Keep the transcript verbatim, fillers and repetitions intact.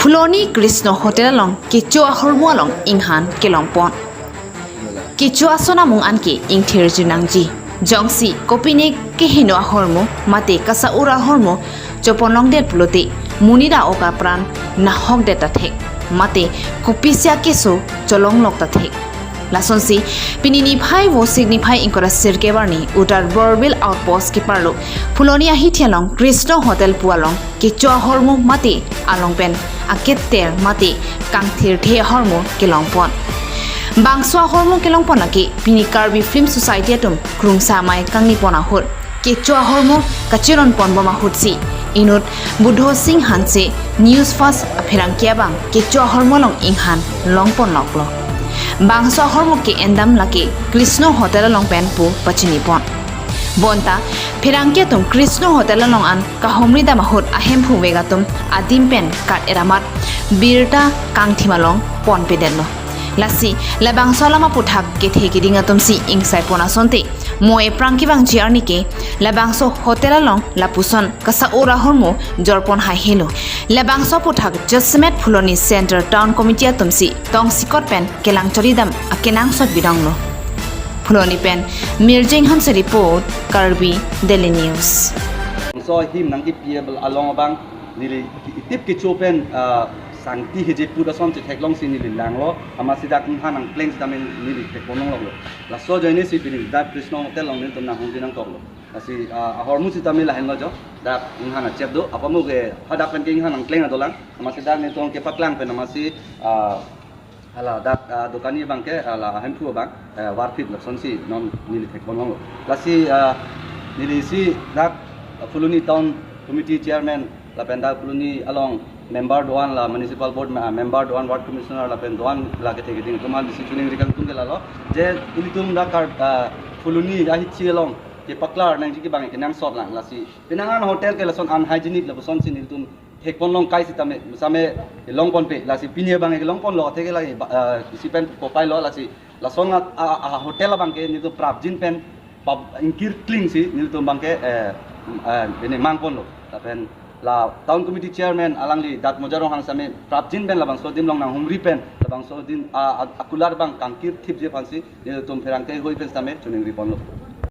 Phuloni Krishna Hotel along kecho ahormu along inghan kelongpon. Kecho ason amung anke ingthirjin nangji. Jongsi kopine keheno ahormu mate kasa-ur ahormu choponlongdet pulote monit a-ok apran nahokdet ta thek, mate kopisi akeso cholonglok ta thek. Lasonsi pini niphai Vosik niphai ingkoi ra sirkep arni Uttar Borbil Outpost keparlo Phuloni ahithi along Krishna Hotel pu along kecho ahormu mate along pen aketer mate kangthirthe ahormu kelongpon. Bangso ahormu kelongpon lake pini Karbi Film Society atum krungsa amei kangnipon ahut kecho ahormu kachironponbom ahutsi inut Budho Sing Hanse News First apherangke abang kecho ahormu along inghan longponloklo. Bangso ahormu ke-endam lake Krishna Hotel along pen pu pachinipon. Bonta pherangke atum Krishna Hotel along an kahumridam ahut ahemphu vek atum adim pen kat-et amat birta kangthim along ponpedetlo. Lasi labangso alam aputhak kethe keding atumsi ingsaipon asonte mo ephrang kevangji arni ke labangso hotel along lapuson kasa-ur ahormu jorpon haihelo. Labangso aputhak jasemet Phuloni Central Town Committee atumsi tongsekot pen kelang choridam akenangsot bidonglo. Phuloni pen Mirjing Hanse report, Karbi Daily News. So him nangkepi along abang neli itip kecho pen, ah, sangti heje put ason chetheklongsi neli langlo, amatsi dak inghan nangpleng sitame neli thekponlonglo. Laso ajoinesi pini dak Krishna Hotel along nelitum nanghumri nangtoklo. Lasi, ah, ahormu sitame lahenlo jo, dak inghan achep do, apamo ke hadak pen ke inghan nangpleng adolang, amatsi dak nelitum kepaklang pen amatsi, ah, hala dak, ah, dokani abang ke, hala ahemphu abang, eh, varphit lasonsi non neli thekponlonglo. Lasi, ah, nelisi dak, ah, Phuloni Town Committee Chairman lapen dak Phuloni along member do-an, la Municipal Board me-, ah, member do-an, Ward Commissioner lapen do-an la kethe keding atum aphansi choningri kangtung ke lalo. Je ilitum dak Kar-, ah, Phuloni ahithi along kepaklar nangji ke abang kenangsot lang, lasi penang an hotel ke lason unhygienic lapusonsi nelitum thekponlong kai sitame, same longponpe, lasi pini abang longponlo, atheke lagi ba, eh, isi pen kopailo, lasi lason a, a, a hotel abang ke nelitum prapjin pen pap ingkir klingsi nelitum abang ke, eh, eh, bene mangponlo. Lapen la Town Committee Chairman alangli dak Moja Ronghang sitame prapjin pen labangso adim along nanghumri pen labangso adim a, a, akular abang kangkirthipji aphansi nelitum pherangke hui pen sitame choningriponlo.